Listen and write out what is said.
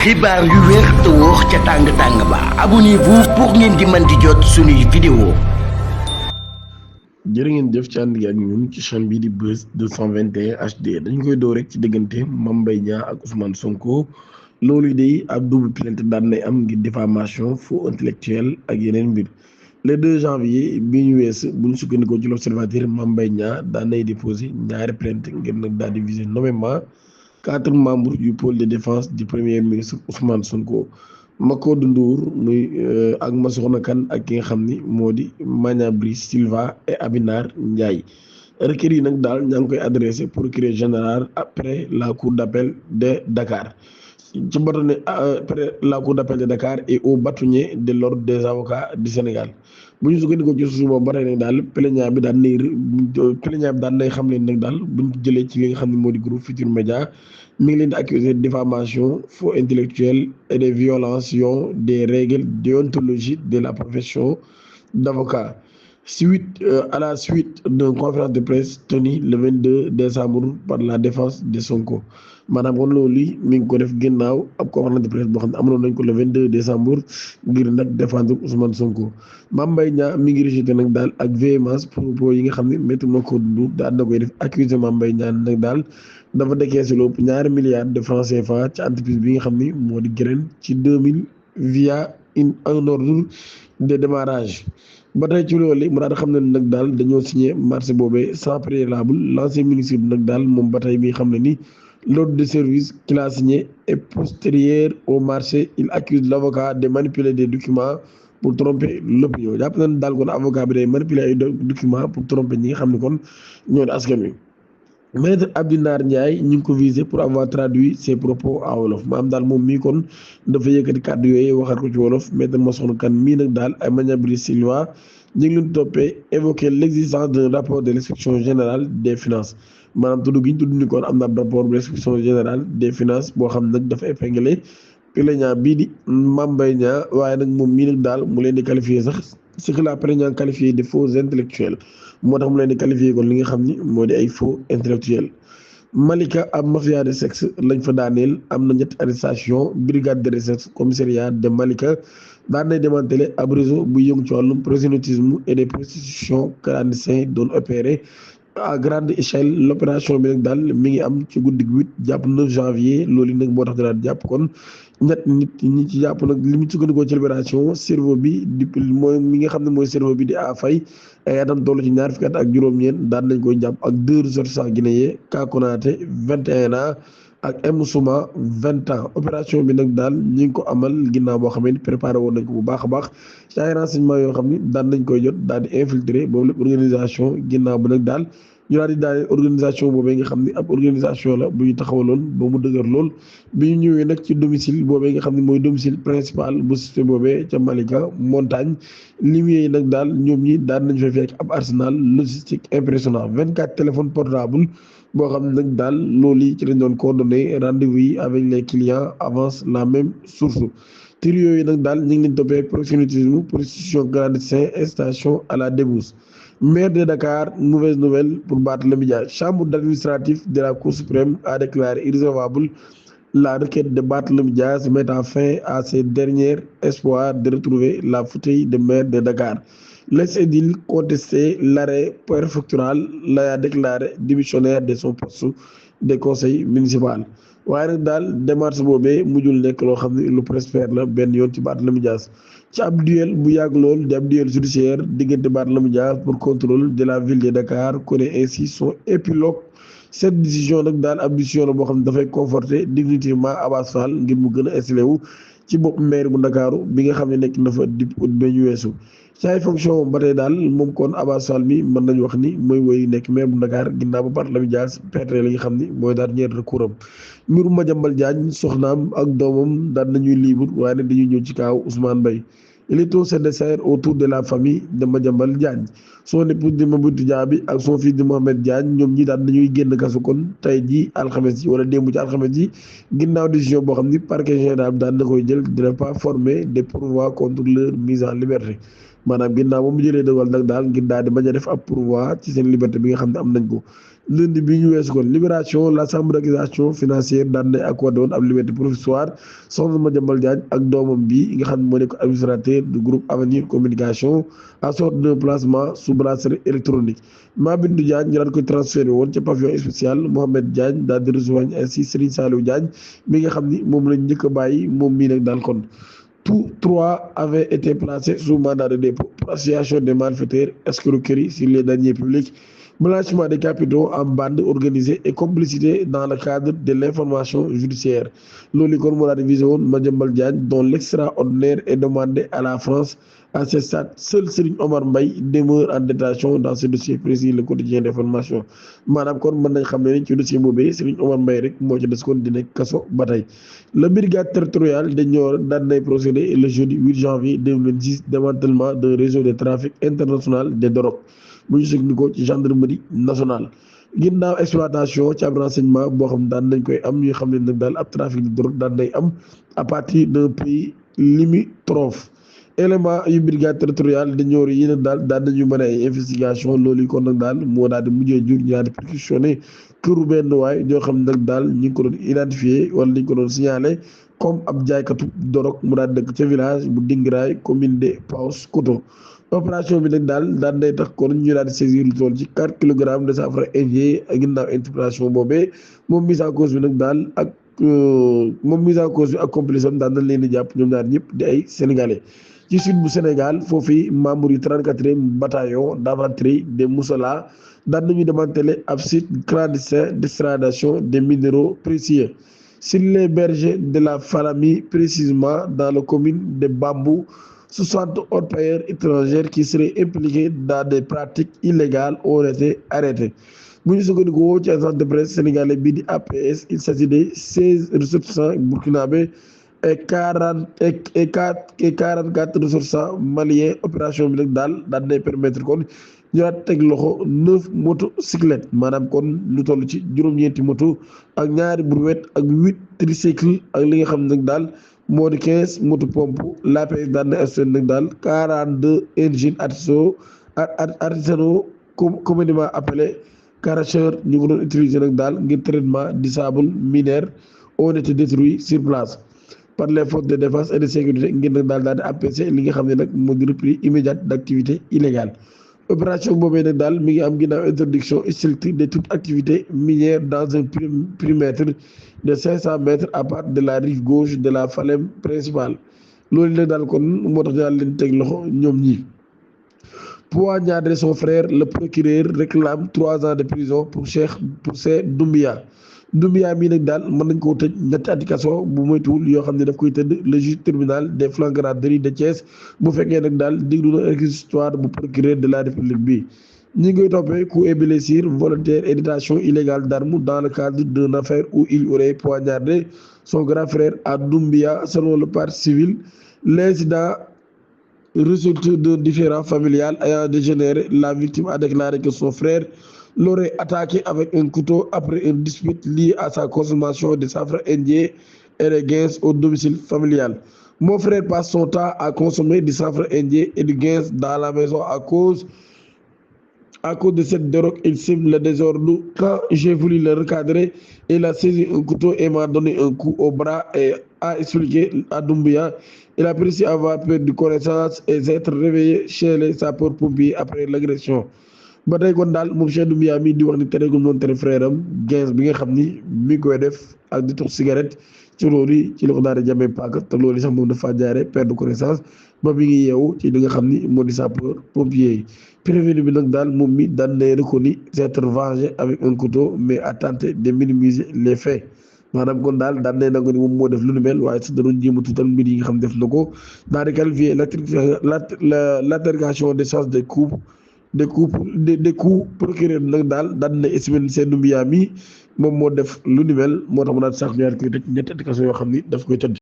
xibaar yu wér te wóor ca tàng-tàng ba abonnez-vous pour ngeen di mën di jot suñuy vidéo. jërë ngeen jëf ci ànd gi ak ñun ci chaîne bii di Buzz 221 HD dañu koy door rek ci diggante Mame Mbaye Niang ak Ousmane Sonko loolu day ab double plainte daan nay am ngir diffamation faux intellectuel ak yeneen mbir le 2 janvier bi ñu wees bu ñu sukkandikoo ci l'Observateur Mame Mbaye Niang daan nay déposé ñaari plainte ngir nag daal di viser nommément 4 membres du pôle de défense du premier ministre Ousmane Sonko. Macodou Ndour muy ak Massokhna Kane ak ki nga xam ni moo di Magna Brice Silva et Abinar Ndiaye requêtes yi nag daal ñaa ngi koy adressé procureur général après la cour d'appel de Dakar ci bâtonnier après la cour d'appel de Dakar et au bâtonnier de l'ordre des avocats du Sénégal bu ñu sukkandikoo ci suuf boobu ba tey nag daal plaignant bi daan nay xam leen nag daal bu ñu jëlee ci li nga xam ne moo di groupe Futurs Médias mi ngi leen di accuser de diffamation faux intellectuel et de violation des règles déontologiques de la profession d'avocat à la suite d'une conférence de presse tenue le 22 décembre par la défense de Sonko maanaam kon loolu mi ngi ko def ginnaaw ab conférence de presse boo xam ne amaloon nañ ko le 22 décembre ngir nag défendre Ousmane Sonko. Mame Mbaye Niang mi ngi rejeté nag daal ak véhémence propos yi nga xam ne Maître Macodou Ndour daal na koy def accusé Mame Mbaye Niang nag daal dafa décaissé lu ëpp ñaari milliards de francs CFA ci entreprise bi nga xam ni moo di Graine ci 2000 via un ordre de démarrage ba tey ci loolu mu daal xam ne nag daal dañoo signé marché boobee sans préalable l'ancien ministre bi nag daal moom ba tey mi xam ne ni l'ordre de service qu'il a signé est postérieur au marché. Il accuse l'avocat de manipuler des documents pour tromper l'opinion jàpp na ne daal kon avocat bi day manipuler ay documents pour tromper ñi nga xam ne kon ñoo di askan wi. Maître Abinar Ndiaye ñu ngi ko visé pour avoir traduit ses propos en wolof maanaam daal moom mii kon dafa yëkkati kàddu yooyu waxaat ko ci wolof Maître Massokhna Kane mii nag daal ay Magna Brice Silva ñu ngi leen toppee évoquer l'existence d'un rapport de l'inspection générale des finances maanaam tudd gi ñu tudd ni kon am na ab rapport de l'inspection générale des finances boo xam nag dafa épinglé plaignant bii di Mame Mbaye Niang waaye nag moom mii nag daal mu leen di qualifier sax ce que la plaignant qualifié de faux intellectuels moo tax mu leen di qualifier kon li nga xam ni moo di ay faux intellectuels. Malika ab mafia de sexe lañ fa daaneel am na ñetti arrestation brigade de recherche commissariat de Malika daan nay démantelé ab réseau bu yëngu ci wàllum proxénétisme et des prostitutions clandestines doon opéré à grande échelle l'opération bi nag daal mi ngi am ci guddi 8 jàpp 9 janvier loolu nag moo tax daal jàpp kon ñett nit ñi ci jàpp nag li mu sukkandikoo ci libération cerveau bi di mooy mi nga xam ne mooy cerveau bi di a fay ay atam toll ci ñaar fukki at ak juróom-ñeent daan nañ koy jàpp ak 2 ressortissants guinéens Ka Konaté 21 ans ak M Souma 20 ans opération bi nag daal ñi ngi ko amal ginnaaw boo xam ne préparé woon nañ ko bu baax a baax ci ay renseignements yoo xam ni daan nañ koy jot daal di infiltrer boobu lépp organisation ginnaaw ba nag daal ñu daal di daal organisation boobee nga xam ni ab organisation la bu ñu taxawaloon ba mu dëgër lool bi ñu ñëwee nag ci domicile boobee nga xam ne mooy domicile principal bu société boobee ca Malika Montagne limiers yi nag daal ñoom ñi daan nañ fa fekk ab arsenal logistique impressionnant 24 téléphones portables boo xam ne nag daal loolu yi ci lañ doon coordonné rendez-vous yi avec les clients avance la même source trio yi nag daal ñu ngi leen toppee proxénétisme prostitution clandestine station à la débouche. Maire de Dakar, mauvaise nouvelle pour Barthélémy Dias. Chambre administrative de la Cour suprême a déclaré irrecevable la requête de Barthélémy Dias mettant fin à ses derniers espoirs de retrouver la fauteuil de maire de Dakar. L'ex-édile contestait l'arrêt préfectoral, l'a déclaré démissionnaire de son poste de conseil municipal. waaye nag daal démarche boobee mujjul nekk loo xam ne lu prospère la benn yoon ci Barthélémy Dias ci ab duel bu yàgg lool di ab duel judiciaire diggante Barthélémy Dias pour contrôle de la ville de Dakar connaît ainsi son épilogue cette décision nag daal ab décision la boo xam ne dafay conforter définitivement Abass Fall ngir mu gën a installé wu ci bopp maire bu Ndakaaru bi nga xam ne nekk na fa depuis août ba ñu weesu ci ay fonction ba tey daal moom kon Abass Fall mi mën nañu wax ni mooy woy nekk maire bu Dakar ginnaaw ba Barthélémy Dias perte li nga xam ni mooy dernier recours am mbiru Madiambal Diagne soxnaam ak doomam daan nañuy libre waaye nag dañuy ñëw ci kaaw Ousmane Mbaye il est se dessert autour de la famille de Madiambal Diagne son épouse di Mamadou Diaby ak son fils di Mohamed Diagne ñoom ñi daan dañuy génn kasu kon tey ji alxames yi wala démb ci alxames yi ginnaaw décision boo xam ni parquet général daan na koy jël dina pas former des pourvois contre leur mise en liberté maanaam ginnaaw ba mu jëlee dogal nag daal ngir daal di bañ a def ab pourvoi ci seen liberté bi nga xam ne am nañ ko lundi bi ñu weesu kon. Libération, la chambre d'accusation financière daan nay accordé woon ab liberté provisoire soxna Madiambal Diagne ak doomam bi nga xam ne moo nekk administrateur du groupe Avenir Communication à sorte d'un placement sous bracelet électronique. Mabindou Diagne ñu daan koy transféré woon ca pavillon spécial Mohamed Diagne daal di rejoindre ainsi Serigne Saliou Diagne mi nga xam ni moom lañ njëkk a bàyyi moom mii nag daal kon. Tous trois avaient été placés sous mandat de dépôt pour association des malfaiteurs, escroquerie sur les deniers publics, blanchiment des capitaux en bande organisée et complicité dans le cadre de l'information judiciaire. Loolu kon moo daal di visé woon Madiambal Diagne dont l'extraordinaire est demandé à la France. À ce stade, seul Serigne Omar Mbaye demeure en détention dans ce dossier, précise le quotidien d'information. Maanaam kon mën nañ xam ne ci dossier boobee Serigne Omar Mbaye rek moo ci des kon di nekk kaso ba tey. La brigade territoriale de Nioro daan nay procédé le jeudi 8 janvier 2026 démantèlement d'un réseau de trafic international de drogue bu ñu sukkandikoo ci gendarmerie nationale. Ginnaaw exploitation ci ab renseignement boo xam daan nañ koy am ñuy xam ne nag daal ab trafic de drogue daan nay am à partir d'un pays limitrophe. Élément yu brigade territoriale de Nioro yi nag daal daan nañu mën ay investigation loolu yi kon nag daal moo daal di mujjee jur ñu daal di perquisitionné këru benn waay ñoo xam nag daal ñu ngi ko doon identifié wala ñu ko doon signalé comme ab jaaykatu dorog mu daal dëkk ca village bu Dingiraay commune de Paoskoto. Opération bi nag daal daan day tax kon ñu daal di saisir lu toll ci 4 kilogrammes de safara indien ginnaaw interpellation boobee moom mise en cause bi nag daal ak moom mise en cause bi ak complice am daan nañ leen di jàpp ñoom ñaar ñëpp di ay sénégalais. Ci sud bu Sénégal foofu membre yu 34e bataillon d'infanterie de Moussala daan nañu démanteler ab site clandestin d'extraction des minéraux précieux sur les berges de la Falamie, précisément dans la commune de Bambou. 60 orpailleurs étrangers qui seraient impliqués dans des pratiques illégales ont été arrêtés. Bu ñu sukkandikoo ci agence de presse sénégalais bii di APS, il s'agit de 16 ressortissants burkinabés et 44 ressortissants maliens. Opération bi nag daal daan nay permettre kon ñu daal teg loxo 9 motocyclettes maanaam kon lu toll ci juróom-ñeenti moto ak ñaari brouette ak 8 tricycle ak li nga xam nag daal moo di 15 moto pompe. l'APS daan na assuré nag daal 42 engins artisanaux communément appelés cracheurs ñu ko doon utiliser nag daal ngir traitement du sable mineur ont été détruits sur place par les forces de défense et de sécurité ngir nag daal di empêcher li nga xam ne nag moo di reprise immédiate d'activité illégale. Opération boobee nag daal mi ngi am ginnaaw interdiction stricte de toute activité minière dans un périmètre de 500 mètres à partir de la rive gauche de la Falem principale. Loolu nag daal kon moo tax daal leen teg loxo ñoom ñi. Pour poignarder son frère, le procureur réclame 3 ans de prison pour Cheikh Doumbia. Doumbia mii nag daal mën nañ koo tëj ñetti ati kaso bu moytuwul yoo xam ne daf koy tëdd le juge tribunal des flagrants délits de Thiès bu fekkee nag daal déglu na réquisitoire bu procureur de la République bi. ñi ngi koy toppee coups et blessures volontaires et détention illégale d'armes dans le cadre d'une affaire où il aurait poignardé son grand frère à Doumbia selon le partie civil. L'incident résulte d'un différend familial ayant dégénéré. La victime a déclaré que son frère l'aurait attaqué avec un couteau après une dispute liée à sa consommation de safran indien et de guince au domicile familial. Mon frère passe son temps à consommer du safran indien et du guince dans la maison à cause de cette drogue. Il sème le désordre. Quand j'ai voulu le recadrer, il a saisi un couteau et m'a donné un coup au bras et a expliqué à Doumbia. Il a précisé avoir perdu connaissance et s'être réveillé chez les sapeurs-pompiers après l'agression. Ba tey kon daal moom Cheikh Doumbia mi di wax ni tere gu mu doon tere frère am guince bi nga xam ni mi ngi koy def ak di tux cigarette ci loolu ci la ko daal di jamee paaka te loolu sax moom dafa jaare perdre connaissance ba mi ngi yeewu ci li nga xam ni moo di sapeurs-pompiers yi. Prévenu bi nag daal moom mi daan nay reconnu s'être vengé avec un couteau mais a tenté de minimiser les faits. maanaam kon daal daan nay nangu ni moom moo def lu nu mel waaye sax da doon jéem a tuutal mbir yi nga xam def na ko daal di qualifier l'altercation des sens des coups procureur nag daal daan na estimé seen Doumbia mi moom moo def lu ni mel moo tax mu daal sax ñaar koy tëj ñetti kaso yoo xam ni daf koy tëdd.